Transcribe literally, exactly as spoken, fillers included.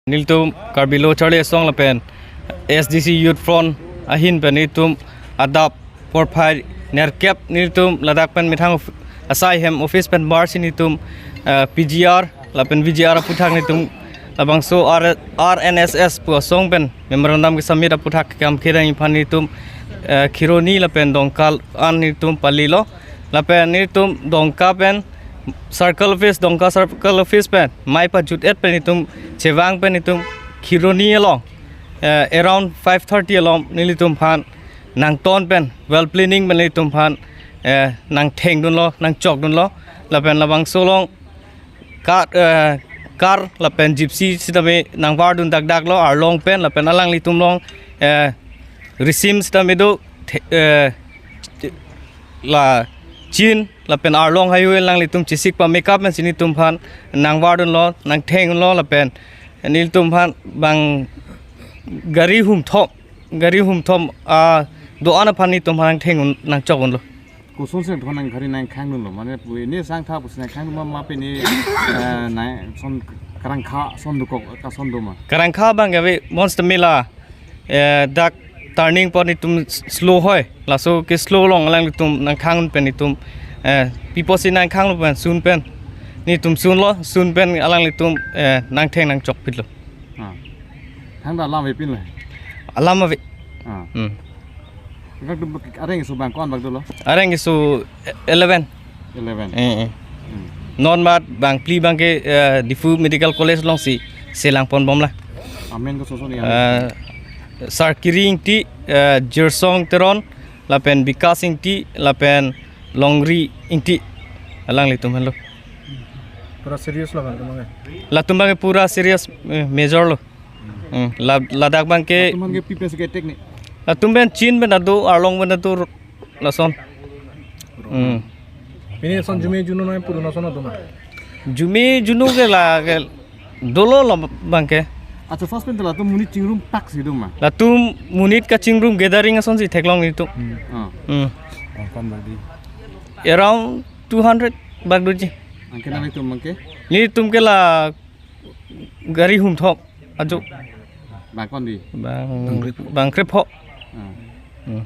Nelitum Karbi Lo Charli Asong lapen S D C Youth Front ahin pen nelitum adap porphai nerkep nelitum ladak pen methang of-, asai hem office pen bar si nelitum, eh, P G R lapen V G R aputhak nelitum labangso R-, R N S S pu asong pen memorandum kesubmit aputhak kam kedang iphan nelitum, eh, Kheroni lapen Dongka an nelitum palilo. Lapen nelitum Dongka pen circle office, Dongka circle office pen mei pajut et pen nelitum chevang pen nelitum Kheroni along, eh, around five thirty along nelitum aphan nangton pen well planning pen nelitum aphan, eh, nangthengdunlo, nangchokdunlo. Lapen labangso along car, eh, car lapen gypsy sitame nangvardun dakdaklo arlong pen lapen alanglitum along, eh, risim sitame do the-, eh, la chin lapen arlong highway alanglitum chesik pame kap pen si nelitum aphan nangvardunlo, nangthenglo lapen nelitum aphan bang gari humthom, gari humthom, ah, do-an aphan nelitum aphan nangtheng nangchokdunlo. Kosonsi nangthon nang gari nangkhangdunlo? Mane pu ini sangtha pusi nangkhangdun ma, ma pu ini, eh, nang son karangkha son dokok ka son do ma? Karangkha abang ke ave, mons de mela, eh, dak turning point nelitum s-, slow hoi. Laso ke slow along alanglitum nangkhang pen nelitum, eh, pi apotsi nangkhanglo pen sun pen. Nelitum sunlo, sun pen alanglitum, eh, nangtheng nangchokpitlo. Ah. Thangta alam avepinlo? Alam ave. Ah. Hmm. Bak do, areng keso bang ko-an bak dolo? Areng keso eleven. Eleven. Eh, eh. Hmm. Non mat bang phli abang ke, eh, Diphu Medical College alongsi selangponbomlo. Amen koson-son ya? Eh, Sarkiri Ingti, eh, Jirsong Teron, lapen Bikas Ingti, lapen Longri Ingti. Alanglitum henlo. Pura serious lo bang abang ke? Latum abang ke pura serious, eh, major lo. Hmm, la-, ladak abang ke. Latum aphan ke pi apotsi ke-attack ni? Latum pen chin pen ado, arlong pen ado, lason. Hmm. Pini son jumi juno noi puru lason ado ma? Jumi juno ke la ke dolo lo abang ke. Acha, first pen ta latum monit chingrum tak si do ma? Latum monit kachingrum gathering asonsi theklong nelitum. Hmm. Ah. Hmm. Bang ko-an bak di? Around two hundred bak doji. Anke nanglitum abang ke? Nelitum ke la gari humthom ajo. Bang ko-an di? Bang, bang krepho. Ah. Hmm.